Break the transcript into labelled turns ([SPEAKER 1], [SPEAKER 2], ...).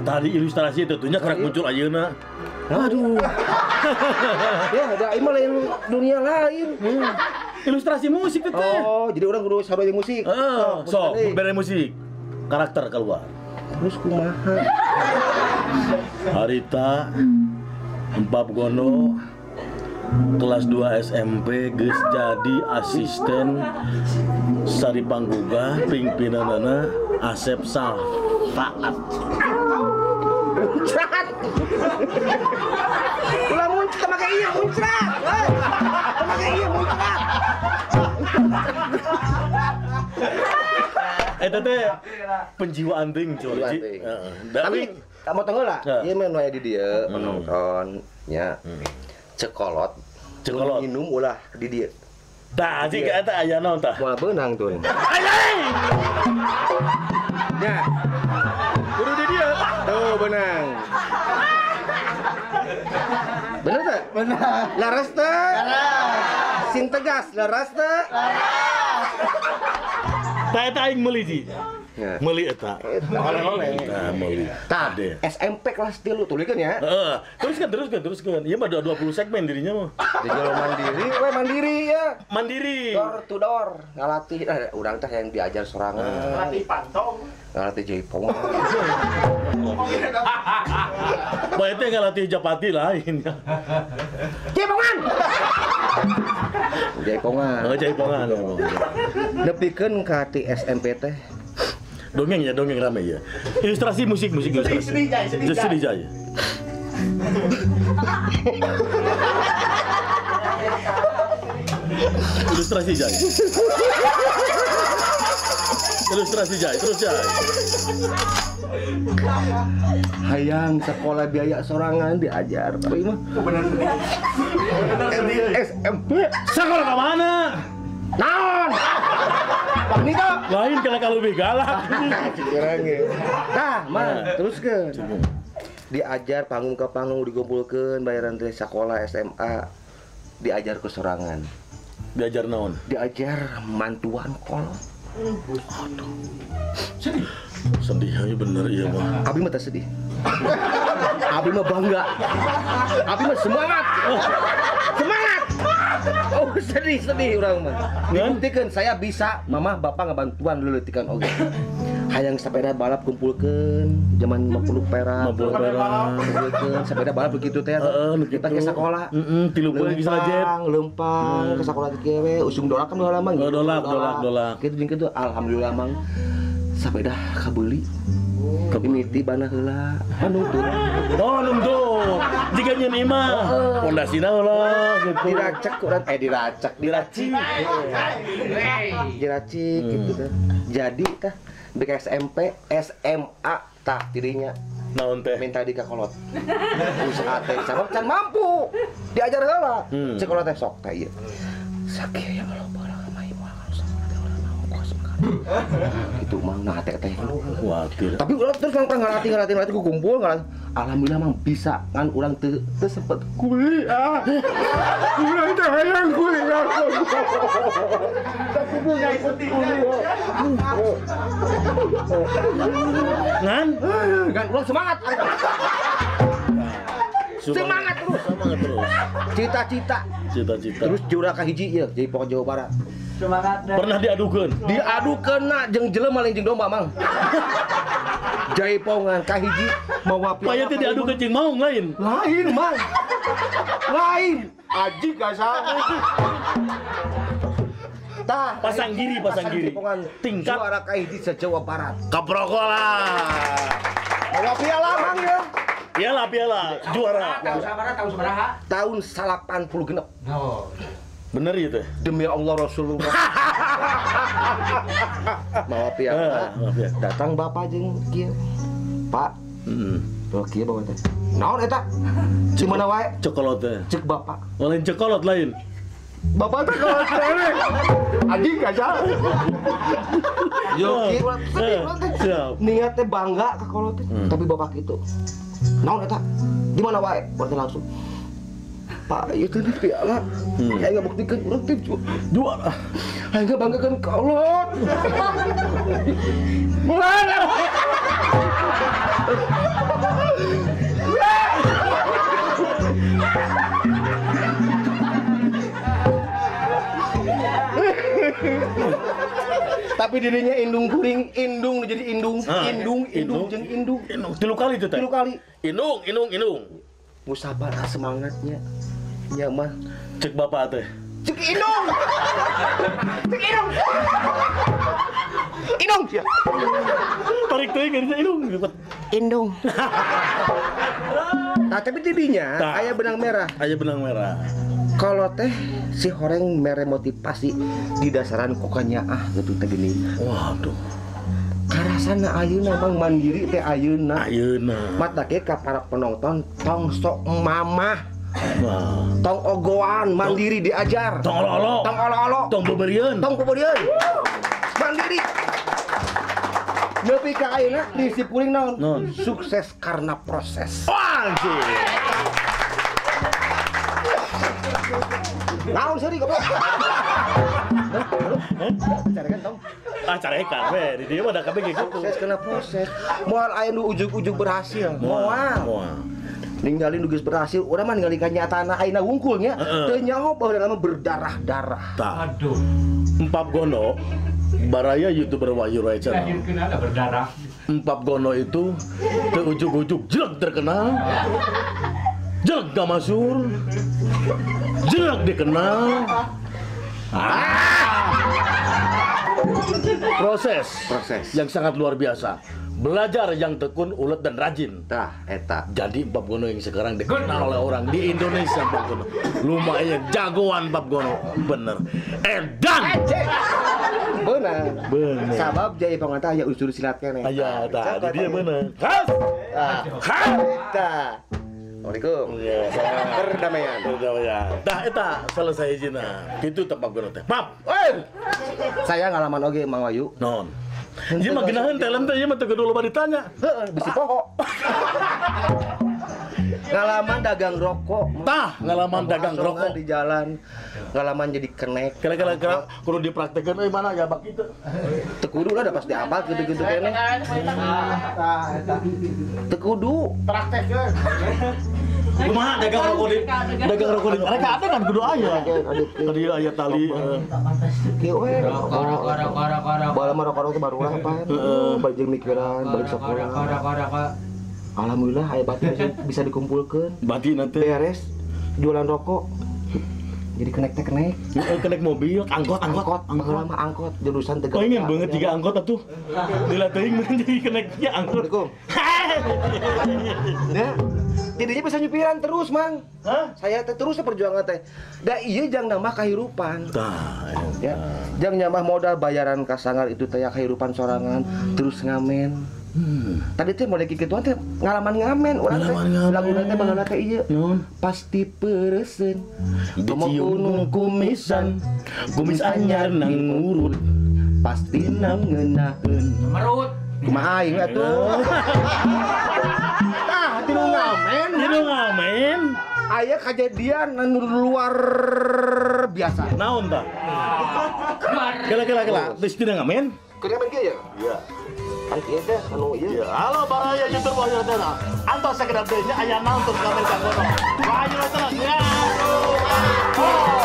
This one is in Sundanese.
[SPEAKER 1] Tadi ilustrasi tentunya kerak muncul ayeuna.
[SPEAKER 2] Aduh. Ya, ada imah lain dunia lain.
[SPEAKER 1] Ilustrasi musik itu.
[SPEAKER 2] Oh, jadi orang kudu sarua jeung musik.
[SPEAKER 1] Heeh, sok bere musik. Karakter keluar.
[SPEAKER 2] Terus kumaha?
[SPEAKER 1] Harita Empap Gono kelas 2 SMP geus jadi asisten Sari Panggugah pimpinanana Asep Salfaat.
[SPEAKER 2] Muncrat. Ulah muncrat make ieu muncrat. Make ieu muncrat.
[SPEAKER 1] Eta teh penjiwaan teuing cuy. Heeh.
[SPEAKER 2] Tapi motong heula. Ieu mah nu aya di dieu penonton nya. Cekolot.
[SPEAKER 1] Cekolot.
[SPEAKER 2] Minum ulah di dieu.
[SPEAKER 1] Tah jika eta aya naon tah?
[SPEAKER 2] Moal beunang tuh.
[SPEAKER 1] Ayai.
[SPEAKER 2] Nya.
[SPEAKER 1] Kudu di dieu.
[SPEAKER 2] Tuh benang. Bener tak?
[SPEAKER 3] Bener.
[SPEAKER 2] Laras teh?
[SPEAKER 3] Laras.
[SPEAKER 2] Sing tegas, laras teh?
[SPEAKER 3] Laras.
[SPEAKER 1] Tah eta aing meuli ji. Meuli eta.
[SPEAKER 2] Oleh-oleh.
[SPEAKER 1] Tah meuli.
[SPEAKER 2] Tah SMP kelas 3 tulikeun ya.
[SPEAKER 1] Heeh. Teruskan. Ieu mah 20 segmen dirinya mah.
[SPEAKER 2] Di jalan mandiri, we mandiri ya.
[SPEAKER 1] Mandiri.
[SPEAKER 2] Door to door ngalatih. Urang teh yang diajar sorangan.
[SPEAKER 3] Ngalatih pantong.
[SPEAKER 2] Ngalatih jaipong.
[SPEAKER 1] Bah itu ngalatih japati lain ya.
[SPEAKER 2] Jaipongan. Jaipongan.
[SPEAKER 1] Oh, jaipongan.
[SPEAKER 2] Nepikeun ka ti SMP teh.
[SPEAKER 1] Dongeng ya, dongeng rame ya. Ilustrasi musik ilustrasi.
[SPEAKER 3] Sedih jay.
[SPEAKER 1] Sedih jay. Ilustrasi jay. Ilustrasi jay, terus jay.
[SPEAKER 2] Hayang sekolah biaya sorangan diajar, tapi mah
[SPEAKER 3] bener sedih.
[SPEAKER 2] SMP.
[SPEAKER 1] Sekolah ke mana?
[SPEAKER 2] Naon? Pak Nito.
[SPEAKER 1] Lain kalau lebih galak.
[SPEAKER 2] Nah, mah terus ke diajar panggung ke panggung dikumpulkeun bayaran teh sekolah SMA diajar ke sorangan.
[SPEAKER 1] Diajar naon?
[SPEAKER 2] Diajar mantuan kolot.
[SPEAKER 1] Aduh. Sedih. Sedih aja bener iya mah.
[SPEAKER 2] Abi mah teh sedih. Abi mah bangga. Abi mah semangat. Semangat. Oh sedih urang mah. Dibuktikan saya bisa, mama bapak ngabantuan leuleutikan oge. Hayang sepeda balap kumpulkeun zaman 50 perak.
[SPEAKER 1] 50 perak.
[SPEAKER 2] Kumpulkeun sepeda balap begitu teh.
[SPEAKER 1] Heeh,
[SPEAKER 2] kita ke sekolah.
[SPEAKER 1] Heeh, 3 poe bisa jet.
[SPEAKER 2] Lempang ke sekolah kieu we, usum dolak kan heula mah.
[SPEAKER 1] Dolak.
[SPEAKER 2] Kitu jeung kitu alhamdulillah mang sepeda kabeuli. Mimiti bana heula, nuntut.
[SPEAKER 1] Oh, nuntut. Jika nyeun imah, pondasina heula gitu.
[SPEAKER 2] Diracek urang diracek, diracik. Diracik gitu teh. Jadi tah BK SMP, SMA tah dirinya.
[SPEAKER 1] Naon teh?
[SPEAKER 2] Minta di kakolot. Usaha teh sabab can mampu. Diajar heula. Cek kolot teh sok teh ieu. Sakieu ya Allah barak mah moal teh urang ongkos gitu mang nah teh teh.
[SPEAKER 1] Khawatir.
[SPEAKER 2] Tapi urang terus lang ngalatih ku kumpul ngalatih. Alhamdulillah mang bisa kan urang teu sempet kuliah. Urang teh hayang kuliah. Tapi punya kuliah.
[SPEAKER 1] Ngan?
[SPEAKER 2] Ngan urang semangat. Semangat terus.
[SPEAKER 1] Semangat terus.
[SPEAKER 2] Cita-cita.
[SPEAKER 1] Cita-cita.
[SPEAKER 2] Terus juara kahiji ieu jadi pokok Jawa Barat.
[SPEAKER 3] Semangat.
[SPEAKER 1] Pernah diadukeun?
[SPEAKER 2] Diadukeun na jeung jelema lain jeung domba mang. Jaipongan kahiji mawa piala.
[SPEAKER 1] Paya teh diadukeun jeung maung lain.
[SPEAKER 2] Lain mang. Lain. Aji gasa. Tah,
[SPEAKER 1] pasang giri. Tingkat
[SPEAKER 2] juara kahiji se-Jawa Barat.
[SPEAKER 1] Keprokola.
[SPEAKER 2] Mawa piala mang ya.
[SPEAKER 1] Piala juara.
[SPEAKER 3] Tahun sabaraha? Tahun sabaraha?
[SPEAKER 2] Tahun 86.
[SPEAKER 3] Oh.
[SPEAKER 1] Bener ya teh?
[SPEAKER 2] Demi Allah Rasulullah. Mawa piala. Datang bapak jeung kieu. Pak. Tuh kieu bawa teh. Naon eta? Di mana wae?
[SPEAKER 1] Cekolot teh.
[SPEAKER 2] Cek bapak.
[SPEAKER 1] Lain cekolot lain.
[SPEAKER 2] Bapak teh kalau celeng. Anjing aja. Yo kieu sedih teh. Niat teh bangga ka kolot teh, tapi bapak kitu. Naon eta? Di mana wae? Urang langsung. Pak, ieu teh piala. Aing ngabuktikeun urang teh
[SPEAKER 1] juara.
[SPEAKER 2] Aing ngabanggakeun kolot. Mulai. Tapi dirinya indung kuring, indung jadi indung, indung, indung jeung indung.
[SPEAKER 1] Indung tilu kali itu teh.
[SPEAKER 2] Tilu kali.
[SPEAKER 1] Indung, indung, indung.
[SPEAKER 2] Musabar semangatnya. Nya mah
[SPEAKER 1] cek bapak teh.
[SPEAKER 2] Cek indung. Cek indung. Indung sia.
[SPEAKER 1] Tarik teuing geuning indung.
[SPEAKER 2] Indung. Nah, tapi didinya aya benang merah.
[SPEAKER 1] Aya benang merah.
[SPEAKER 2] Kalau teh si horeng mere motivasi di dasaran kokanyaah gitu teh gini.
[SPEAKER 1] Waduh.
[SPEAKER 2] Karasana ayeuna mang mandiri teh ayeuna.
[SPEAKER 1] Ayeuna.
[SPEAKER 2] Mata ke ka para penonton tong sok mamah.
[SPEAKER 1] Wah.
[SPEAKER 2] Tong ogoan mandiri diajar.
[SPEAKER 1] Tong olo-olo.
[SPEAKER 2] Tong olo-olo.
[SPEAKER 1] Tong beubeurieun.
[SPEAKER 2] Tong beubeurieun. Mandiri. Nepi ka ayeuna prinsip kuring naon? Sukses karena proses.
[SPEAKER 1] Anjir.
[SPEAKER 2] Naon seuri goblok. Carekan tong.
[SPEAKER 1] Ah carekan we, di dieu mah da kabeh gitu.
[SPEAKER 2] Sukses karena proses. Moal aya nu ujug-ujug berhasil. Moal. Ninggalin nu geus berhasil, urang mah ningali kanyataan ayeuna wungkul nya. Teu nyaho baheula mah berdarah-darah.
[SPEAKER 1] Aduh. Empap Gono baraya YouTuber Wahyu Roy Channel.
[SPEAKER 3] Berdarah.
[SPEAKER 1] Empap Gono itu teu ujug-ujug jelek terkenal. Jelek gak masuk, jelek dikenal. Proses yang sangat luar biasa. Belajar yang tekun, ulet dan rajin.
[SPEAKER 2] Tah, eta.
[SPEAKER 1] Jadi Empap Gono yang sekarang dikenal oleh orang di Indonesia. Empap Gono lumayan jagoan Empap Gono, bener. Edan.
[SPEAKER 2] Bener. Bener. Sabab jaya panganta aya unsur silat keneh.
[SPEAKER 1] Aya, tah, di dia bener. Khas. Khas.
[SPEAKER 2] Tah. Assalamualaikum.
[SPEAKER 1] Ya,
[SPEAKER 2] perdamaian.
[SPEAKER 1] Perdamaian. Dah eta selesai jina. Kitu teh Pap Gono teh. Pap.
[SPEAKER 2] Saya ngalaman oge Mang Wahyu.
[SPEAKER 1] Naon? Ieu mah geunaheun talent teh ieu mah teu kudu loba ditanya.
[SPEAKER 2] Heeh, bisi poho. Ngalaman dagang rokok.
[SPEAKER 1] Tah, ngalaman dagang rokok
[SPEAKER 2] di jalan. Ngalaman jadi kenek.
[SPEAKER 1] Kira-kira kudu dipraktekeun euy mana ya bak kitu.
[SPEAKER 2] Teu kudu lah da pasti apal kitu-kitu keneh. Teu kudu
[SPEAKER 3] praktekeun.
[SPEAKER 1] Kumaha dagang rokok di dagang rokok di mereka ada kan kudu aya. Tadi aya tali.
[SPEAKER 2] Kieu we.
[SPEAKER 3] Rokok.
[SPEAKER 2] Baheula mah rokok teh baru lah apa. Balik jeung mikiran, balik sakola. Alhamdulillah aya bati bisa dikumpulkeun.
[SPEAKER 1] Bati nanti
[SPEAKER 2] beres jualan rokok. Jadi kenek teh kenek.
[SPEAKER 1] Kenek mobil, angkot.
[SPEAKER 2] Baheula mah angkot jurusan Tegal.
[SPEAKER 1] Oh, ingin banget tiga angkot atuh. Dilateuing jadi keneknya angkot.
[SPEAKER 2] Assalamualaikum. Ya. Jadinya bisa nyupiran terus, Mang.
[SPEAKER 1] Hah?
[SPEAKER 2] Saya teh terus perjuangan teh. Da ieu jang nambah kahirupan.
[SPEAKER 1] Tah,
[SPEAKER 2] ya. Jang nambah modal bayaran kasangar itu teh kahirupan sorangan, terus ngamen. Tadi teh mulai kikituan teh ngalaman ngamen urang teh. Laguna teh baheula teh ieu. Pasti peureuseun.
[SPEAKER 1] Dicium kumisan, kumis anyar nang ngurut,
[SPEAKER 2] pasti nang ngeunaheun.
[SPEAKER 3] Merut.
[SPEAKER 2] Kumaha aing atuh. Tah, tilu ngamen.
[SPEAKER 1] Tilu ngamen.
[SPEAKER 2] Aya kejadian anu luar biasa.
[SPEAKER 1] Naon tah? Kela. Geus tina ngamen?
[SPEAKER 2] Keur ngamen kieu ya?
[SPEAKER 1] Iya.
[SPEAKER 2] Kan kieu teh anu ieu.
[SPEAKER 1] Iya. Halo baraya YouTuber Wahyu Channel. Antos sakedap deui nya aya naon terus ngamen ka Gono. Wahyu Channel. Ya. Oh.